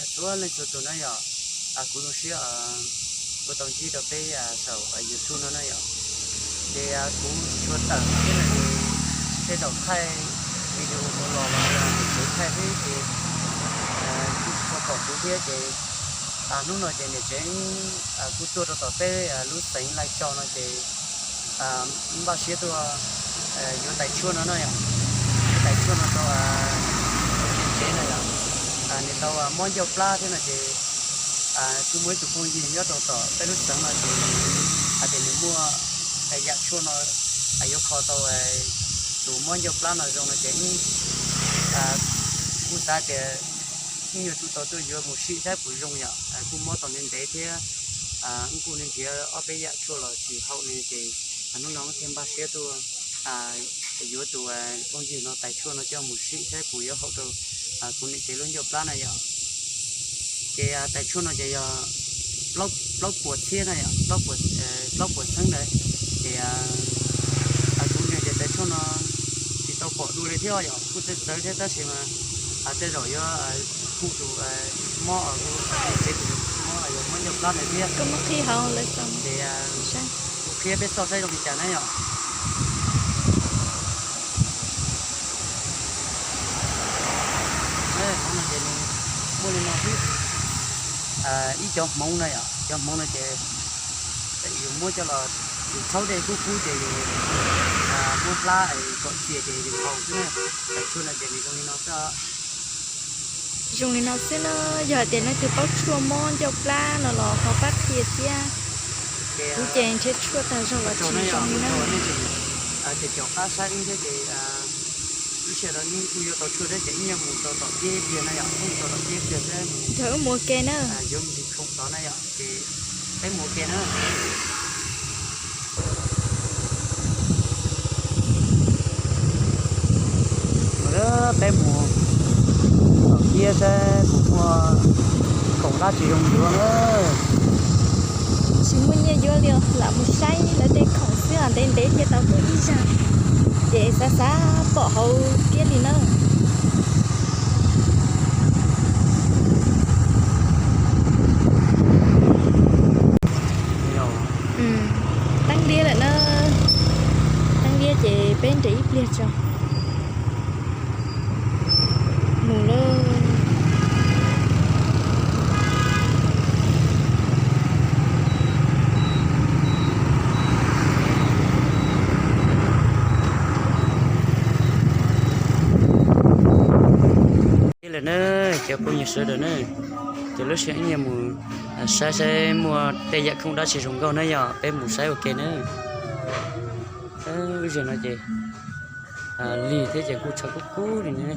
Txhua leej txhua tus na yom, kuv zoo siab kuv tau ntsib rau peb saum YouTube no na yom. Ces kuv tsis tshua tawm thiab no ces tej zaum thaij video los los yog niam tsev thaij xwb ces kuj tsis tshua pom kuv thiab ces hnub no ces niam tsev kuj tuaj rau tom peb lub xeev Lais Tso no ces npaj siab tuaj yuav tais tshuaj no no yom, yuav tais tshuaj no rau niam tsev no yom. Nws tau mob ncauj plab thiab no ces kuj muaj ib tug phooj ywg nyob rau tom peb lub xeev no ces hais tias nws muaj yam tshuaj no yuav kho tau tus mob ncauj plab no zoo no ces kuj xav tias wb yuav tsum tau tuaj yuav mus sim saib puas zoo yom. Kuj mob tau ntev ntev thiab, wb kuj nrhiav ob peb yam tshuaj los tsis haum no ces hnub no thiaj npaj siab tuaj yuav tus phooj ywg no tais tshuaj no coj mus sim saib puas yuav haum rau kuv niam tsev lub ncauj plab na yom. Ces tais tshuaj no ces yog plaub puas txhiab na yom, plaub puas xeeb ntawd. Ces kuv nrhiav ces tais tshuaj no tsis tau pom dua li thiab yom, kuj txawv txawv thiab tab sis mas tej zaum yuav hu tus mob, hu niam tsev tus mob, yog mob ncauj plab ntawd thiab. Ces kuv qhia peb xauj saib zoo li cas na yom. Hauv no ces nws muaj li no xwb, ib cov hmoov na yom, cov hmoov no ces yus muab coj los, yus txhaub dej kub kub ces yus muab hlab kom txias ces yus haus xwb na. Tais tshuaj no ces nws zoo li no xwb. Zoo li no xwb na, yog hais tias leej twg paub tshuaj mob ncauj plab no los ho pab qhia thiab. Kuv ces nrhiav tshuaj tag zog los tsis zoo li na. Ces caum qab saib wb thiab ces lub sij hawm no wb kuj yuav tau tshuaj thiab ces wb yuav mus rau tom teb ib pliag na yom, wb mus rau tom teb ib pliag saib, yog wb mus ua ke na, yuav mus khoom tod na yom, ces peb mus ua ke na. Peb mus tom teb saib puas muaj khoom dab tsi zoo yuav na. Tsis muaj nyiaj yuav li, lam mus saib lawv tej khoom xwb os, ntev ntev thiaj tau tuaj ib zaug, ces xav xav pom hauv kiab li na. Teeb liab lawm na, teeb liab ces peb nres ib pliag tso. Mus lauj. Lawm na, cov phooj ywg sawv daws na, ces lub sij hawm ib nyuag mus saib saib muaj tej yam khoom dab tsi zoo nkauj na yom, peb mus saib ua ke na. Lub sij hawm no ces lig thiab ces kuj tshav kub kub li ne.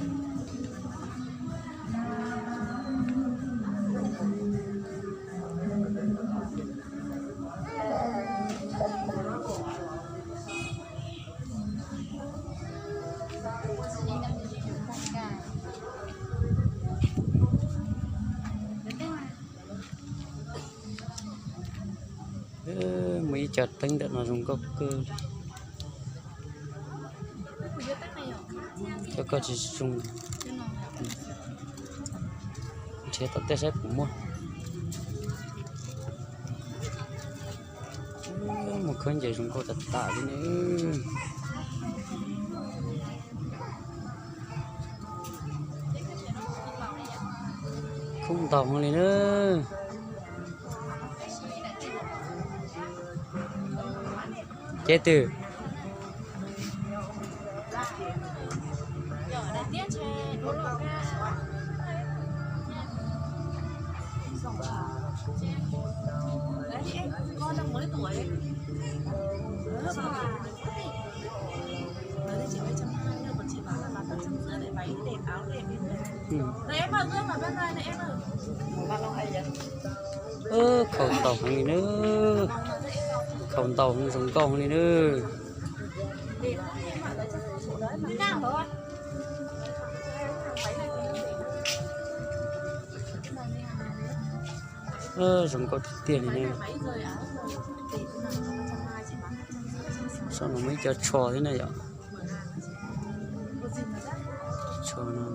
Muaj ib co teeb ntawm no zoo nkauj kawg. Cov ko tsis zoo, nrhiav tom tej saib puas muaj. Muaj khaub ncaws zoo nkauj tas tas li ne. Khoob ntau heev li na. Cev twg? Khaub ntau heev li na. Khaub ntau heev, zoo nkauj heev li na. Zoo nkauj tiag tiag li ne. Saum no muaj ib co tsho thiab na yom. Tsho no.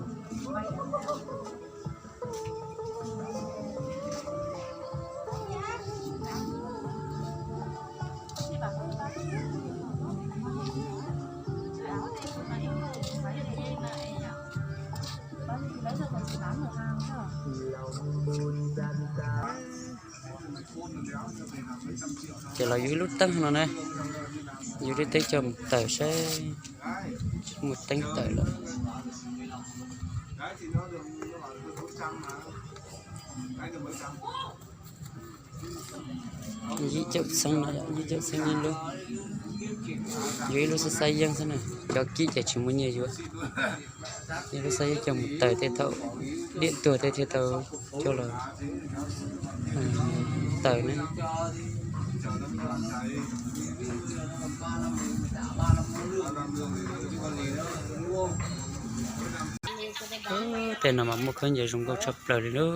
Ces los yuav ib lub teeb no na, yuav lub teeb coj mus tawm saib, tsis muaj teeb tawm lawm. Yim caum txheeb no, yim caum txheeb ib lub. Yuav ib lub xab xab yeeb xwb na, cov kim ces tsis muaj nyiaj yuav. Ib lub xab yeeb coj mus tawm tej thaum diam tuag tej thiaj tau coj los tawm na. Tej no mas muaj khaub ncaws zoo nkauj tshaj plaws li lauj.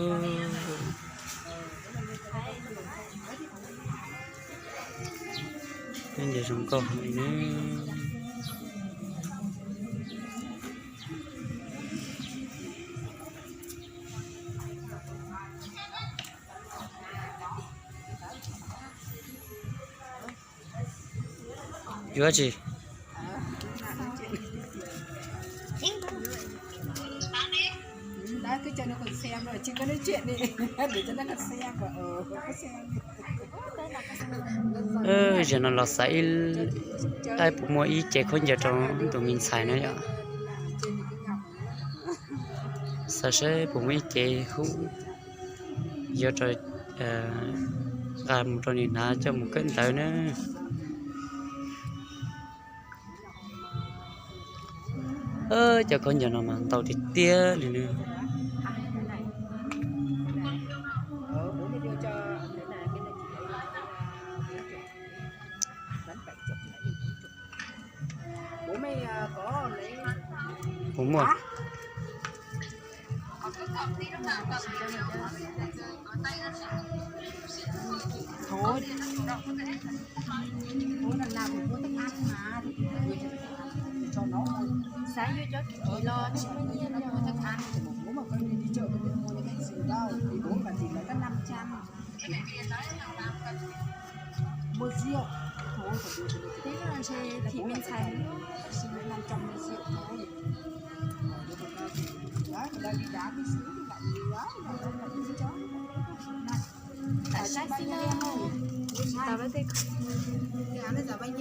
Khaub ncaws zoo nkauj heev li na. Yuav tsi? Zaum no los xav ib, puas muaj ib cev khaub ncaws rau tus me ntxhais na yom. Xav saib puas muaj ib cev hub yuav rau, nqa mus rau nws hnav coj mus kawm ntawv na. Cov khaub ncaws no mas ntau tiag tiag li na. Puas muaj? Xav yuav cov kim los tsis muaj nyiaj li. Tib no ntshe thim me ntxhais. Tam saib xwb na. Tam saib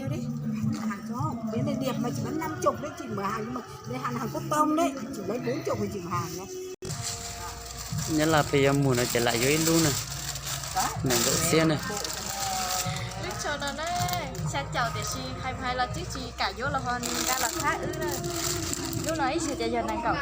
tej. Hàng cho bé này đẹp mà chỉ bán năm chục đấy, chị mở hàng nhưng mà đây hàng Hàn Quốc tông đấy, chị lấy bốn chục thì chị mở hàng nhé. Nyab Laj pheej yuav mus no ces lam yuav ib lub na, nees nkaum txhiab na. Lub tsho no na, xya caum tiam sis hais mus hais los twb tsis kam yuav los ho nws nqa los thab wb na. Lub no ib zaug ces yog nees nkaum.